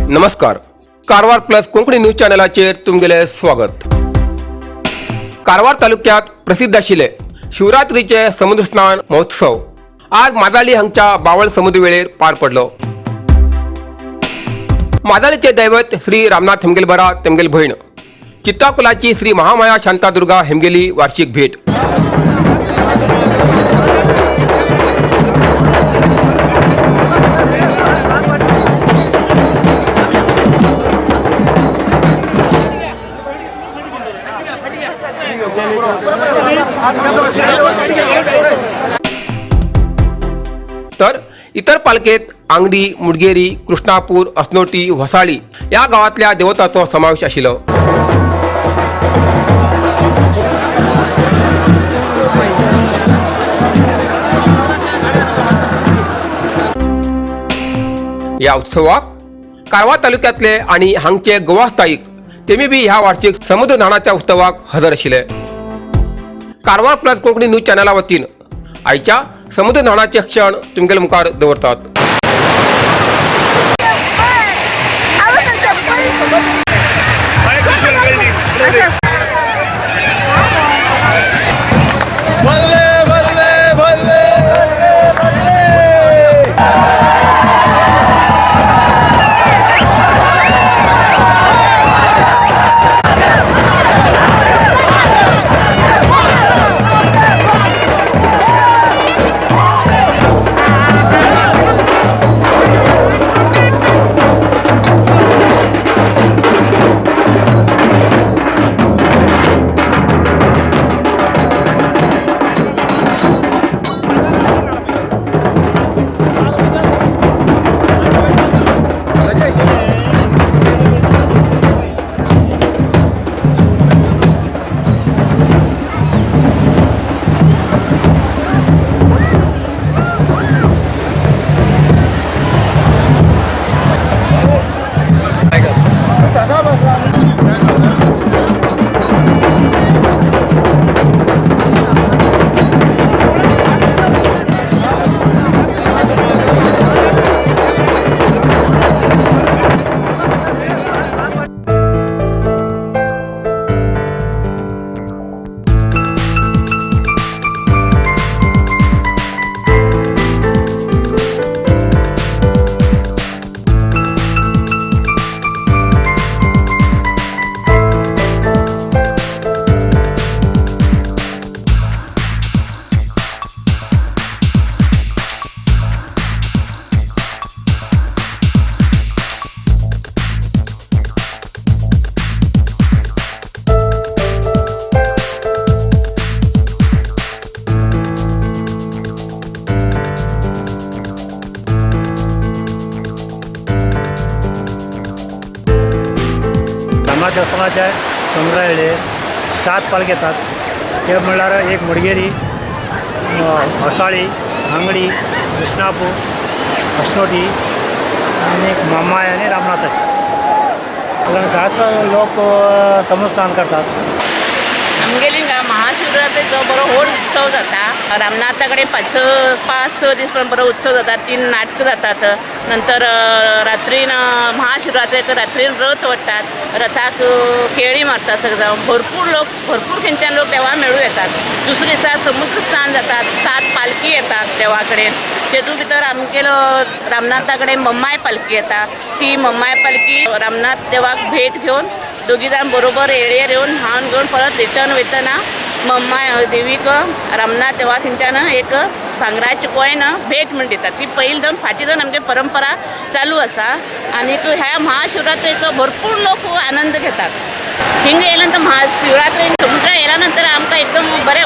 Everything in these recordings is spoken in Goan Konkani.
नमस्कार, कारवार प्लस कोंकणी न्यूज चॅनलाचेर तुमगेलें स्वागत. कारवार तालुक्यात प्रसिद्ध आशिल्ले शिवरात्रीचे समुद्र स्नान महोत्सव आज माजाली हांगच्या बावळ समुद्र वेळेर पार पडलो. माजालीचे दैवत श्री रामनाथ हेमगेल बरा तेमगेल भयण चित्ताकुलाची श्री महामाया शांतादुर्गा हेमगेली वार्षिक भेट. तर इतर पालखेत आंगडी, मुडगेरी, कृष्णापूर, असनोटी, व्हसाळी या गावातल्या देवतांचो समावेश आशिल्लो. या उत्सवाक कारवार तालुक्यातले आणि हांगचे गोवा स्थायिक तेमी बी ह्या वार्षिक समुद्र न्हाणाच्या उत्सवाक हजर आशिल्ले. कारवार प्लस कोंकणी न्यूज चॅनला वतीन आयच्या समुद्र न्हाणाचे क्षण तुमगेले मुखार दवरतात. बल्ले बल्ले बल्ले बल्ले बल्ले. रामनाथ देवस्थानाच्या समुद्रा वेळेर सात पालखी येतात. ते म्हणल्यार एक मुडगेरी, होसाळी, आंगडी, कृष्णापूर, असनोटी आनी एक मामाय आनी रामनाथाची. कारण खास लोक समुद्र स्नान करतात. आमगेली हिंगा महाशिवरात्रेचो बरो व्हड उत्सव जाता. रामनाथा कडेन 5-6 दीस पर्यंत बरो उत्सव जाता. 3 नाटकां जातात. नंतर रात्रीन महाशिवरात्रेक रात्रीन रथ ओडटात. रथाक केळी मारतात सगळे जाण. भरपूर लोक, भरपूर खंयच्यान लोक देवा मेळूं येतात. दुसरे दिसा समुद्र स्नान जातात. 7 पालखी येतात देवा कडेन. तेतून भितर आमगेलो रामनाथा कडेन मम्माय पालखी येता. ती मम्माय पालखी रामनाथ देवाक भेट घेवन दोगी जाण बरोबर येळयेर येवन न्हावन घेवन परत रिटर्न वयतना मम्माय देवीक रामनाथ देवाक थंयच्यान एक भांगराची कॉयन भेट म्हण दितात. ती पयलीं जावन फाटीं जावन आमची परंपरा चालू आसा. आनीक ह्या महाशिवरात्रेचो भरपूर लोक आनंद घेतात. हिंगा येयल्या नंतर महाशिवरात्री समुद्रार येयल्या नंतर आमकां एकदम बरें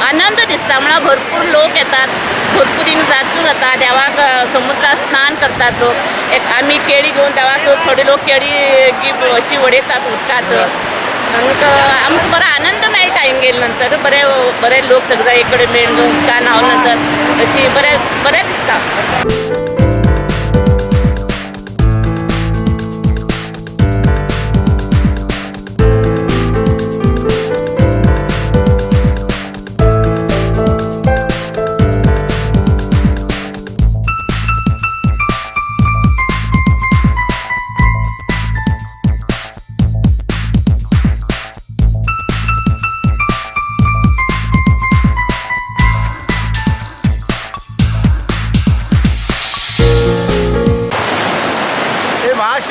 आनंद दिसता. म्हळ्यार भरपूर लोक येतात, भरपूर हिंगा जात्रो जाता. देवाक समुद्रार स्नान करतात लोक. एक आमी केळी घेवन देवाक थोडे लोक केळी अशी वडयतात उदकांत. आनीक आमकां बरो आनंद मेळटा. हिंगा येयल्या नंतर बरे बरे लोक सगळे एक कडेन मेळून उदकान न्हांवल्या नंतर अशी बरें बरें दिसता.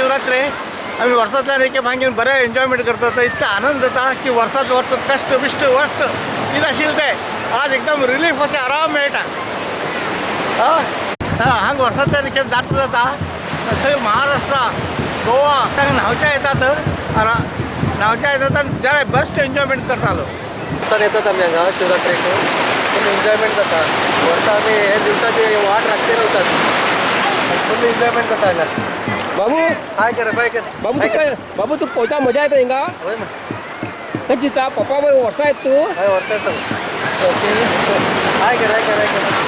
महाशिवरात्री आमी वर्सांतल्यान एके भांगीन बरें एन्जॉयमेंट करतात. इतलो आनंद जाता की वर्सांत वर्स कश्ट बिश्ट वश्ट कितें आशिल्लें तें आज एकदम रिलीफ अशें आराम मेळटा. हां हांगा वर्सांतल्यान एक खेप जात्रा जाता. सगळे महाराष्ट्रा गोवा तांकां न्हांवच्या येतात, न्हांवच्या येतात आनी जरा बेस्ट एन्जॉयमेंट करता लोक. वर्सान येतात आमी हांगा शिवरात्रेक, फूल एन्जॉयमेंट जाता. वर्सा आमी हे दिवसाची वाट राखते रावतात, फूल एन्जॉयमेंट जाता हांगा. बाबू हाय कर, बाय कर. बाबू तुका, बाबू तुका पोवचा मजा येता हिंगा. हय खंय चिंता पप्पा बरोबर वर्सा येता तूं? हय वर्सा येता. ओके, हाय कर, हाय कर, हाय कर.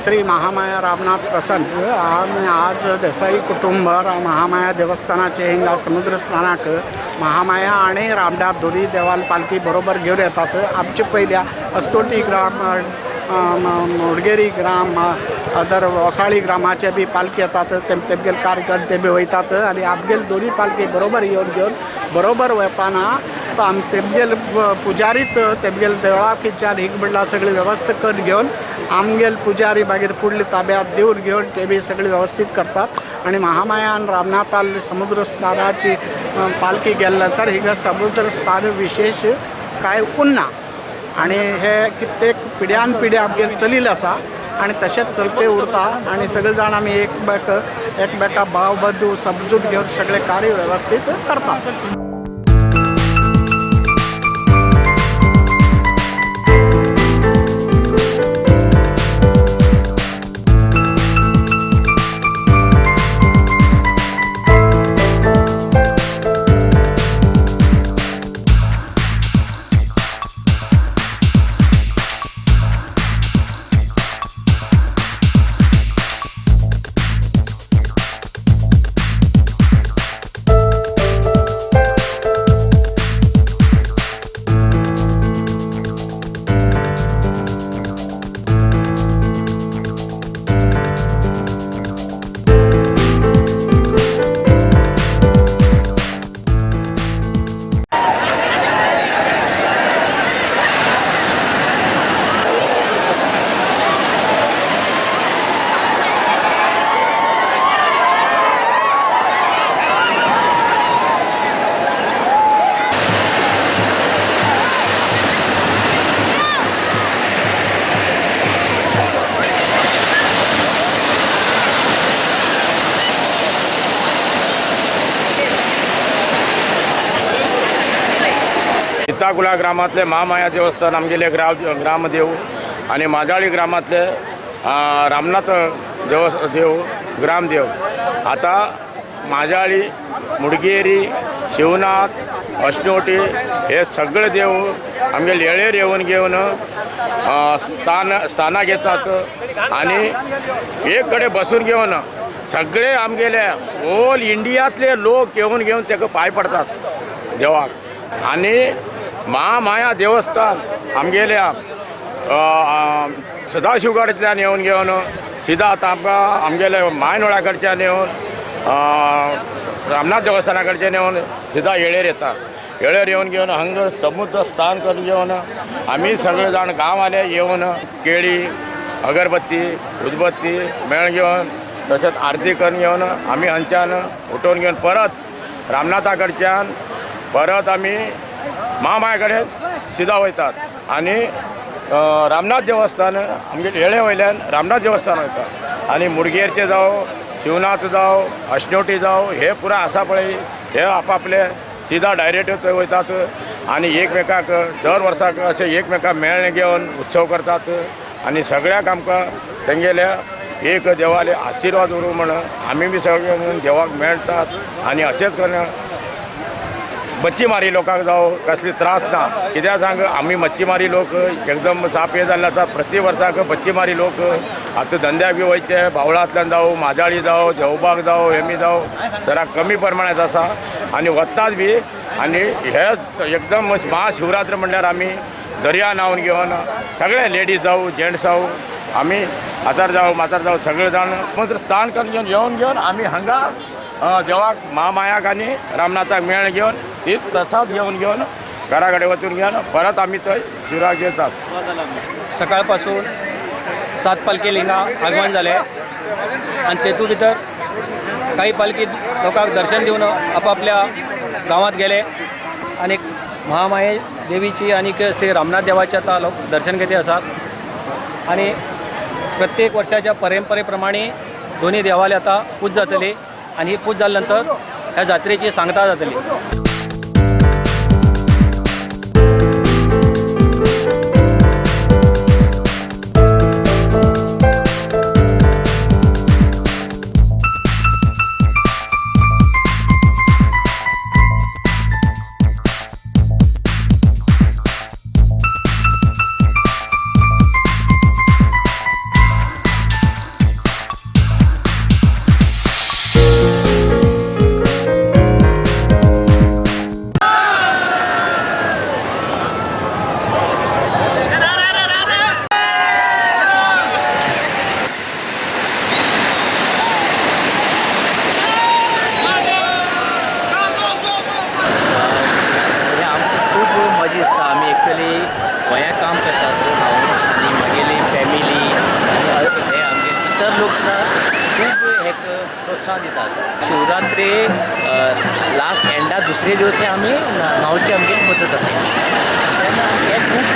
श्री महामाया रामनाथ प्रसन्न. आमी आज देसाई कुटुंब महामाया देवस्थानाचे हिंगा समुद्र स्नानाक महामाया आणि रामनाथ दोन्ही देवाल पालखी बरोबर घेवन येतात. आमचे पयल्या अस्तोटी ग्राम, मुडगेरी ग्राम, अदर वसाळी ग्रामाचे बी पालखी येतात. तेमगेल कार्यक्रम ते बी वयतात आनी आमगेल दोन्ही पालखी बरोबर येवन घेवन बरोबर वताना आम तेमगेल पुजारीत तेमगेल देवळाकीच्यान हिंग म्हणल्यार सगळी वेवस्था करून घेवन आमगेल पुजारी मागीर फुडले ताब्यात दिवन घेवन ते बी सगळी व्यवस्थीत करतात. आनी महामाया आनी रामनाथाल समुद्र स्नानाची पालखी गेल्या नंतर हिंगा समुद्र स्नान विशेष कांय उरना आनी हे कित्येक पिढ्यान पिढ्या आमगेर चलिल्लें आसा आनी तशेंच चलते उरता. आनी सगळे जाण आमी एकमेका भाव बंधू समजून घेवन सगळें कार्य वेवस्थीत करतात. सीताकुला ग्रामांतले महामाया देवस्थान आमगेले ग्रामदेव आनी माजाळी ग्रामांतले रामनाथ देव ग्रामदेव. आतां माजाळी, मुडगेरी, शिवनाथ, अश्नोटी हे सगळे देव आमगेले येळेर येवन घेवन स्थानां घेतात आनी एक कडेन बसून घेवन सगळे आमगेले ऑल इंडियांतले लोक येवन घेवन ताका पांय पडतात देवाक. आनी महामाया देवस्थान आमगेल्या सदाशिवगडांतल्यान येवन घेवन सिदा आतां आमकां आमगेल्या मायनोळा कडच्यान येवन रामनाथ देवस्थाना कडच्यान येवन सिदा येळेर येता. येळेर येवन घेवन हांगा समुद्र स्थान करून घेवन आमी सगळे जाण गांववाले येवन केळी, अगरबत्ती, उदबत्ती मेळ घेवन तशेंच आरती करून घेवन आमी हांगच्यान उठोवन घेवन परत रामनाथा कडच्यान परत आमी महामाया कडेन सिदा वयतात. आनी रामनाथ देवस्थान आमगे येळे वयल्यान रामनाथ देवस्थान वयता आनी मुडगेरचें जावं, शिवनाथ जावं, अश्नोटी जावं, हे पुराय आसा पळय हे आपापले सिदा डायरेक्ट थंय वयतात आनी एकमेकाक दर वर्साक अशें एकमेकाक मेळ्ळें घेवन उत्सव करतात आनी सगळ्याक आमकां तेंगेल्या एक देवाले आशिर्वाद उरूं म्हण आमी बी सगळे देवाक मेळटात. आनी अशेंच करून मच्छीमारी लोकांक जावं कसली त्रास ना, कित्याक सांग आमी मच्छीमारी लोक एकदम साप हें जाल्ले आसा. प्रति वर्साक मच्छीमारी लोक आतां धंद्याक बी वयचे बावळांतल्यान जावं, माजाळी जावं, देवबाग जावं, हेमी जावं, जरा कमी प्रमाणांत आसा आनी वतात बी. आनी हे एकदम महाशिवरात्र म्हणल्यार आमी दर्या न्हांवन घेवन सगळे लेडीज जावं, जेंट्स जावं, आमी आतार जावं, मातार जावं, सगळे जाण समुद्र स्थान करून घेवन येवन घेवन आमी हांगा देवाक महामायाक आनी रामनाथाक मेळ घेवन तीच प्रसाद घेवन घेवन घरा कडेन वचून घेवन परत आमी थंय शिवराक येतात. सकाळपासून 7 पालखी हिंगा आगमन जालें आनी तेतूंत भितर काही पालखी लोकांक दर्शन दिवन आपापल्या गांवांत गेले आनी महामाये देवीची आनी श्री रामनाथ देवाचे आतां लोक दर्शन घेते आसात. आनी प्रत्येक वर्साच्या परंपरे प्रमाणे दोनी देवाले आतां पूज जातली आनी ही पूज जाल्या नंतर ह्या जात्रेची सांगता जातली. खूब मजा दिसता. आमी एक्चुअली गोंया काम करतात हांव आनी म्हगेली फॅमिली आनी हे आमगे इतर लोक सुद्दां खूब हेक प्रोत्साहन दितात. शिवरात्रे लास्ट एंडा दुसरे दिवस आमी न्हांवची आमगेली पद्दत आसा. तेन्ना हे खूब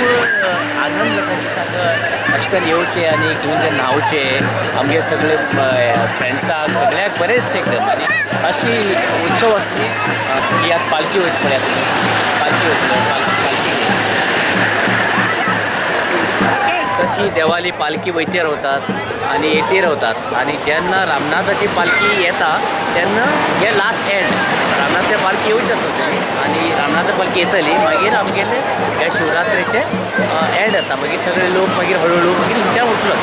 आनंद जाता दिसाक अशें करून येवचें आनी घेवन न्हांवचें आमगे सगळे फ्रेंड्साक सगळ्याक बरें दिसता एकदम. आनी अशी उत्सव आसली की आतां पालखी वयता पळयात, पालखी वयतले, पालखी तशी देवाली पालखी वयते रावतात आनी येते रावतात. आनी जेन्ना रामनाथाची पालखी येता तेन्ना हे लास्ट एंड रामनाथाची पालखी येवची आसता आनी रामनाथा पालखी येतली मागीर आमगेले ह्या शिवरात्रेचे एंड जाता. मागीर सगळे लोक मागीर हळू हळू मागीर हिंगच्यान उठलो.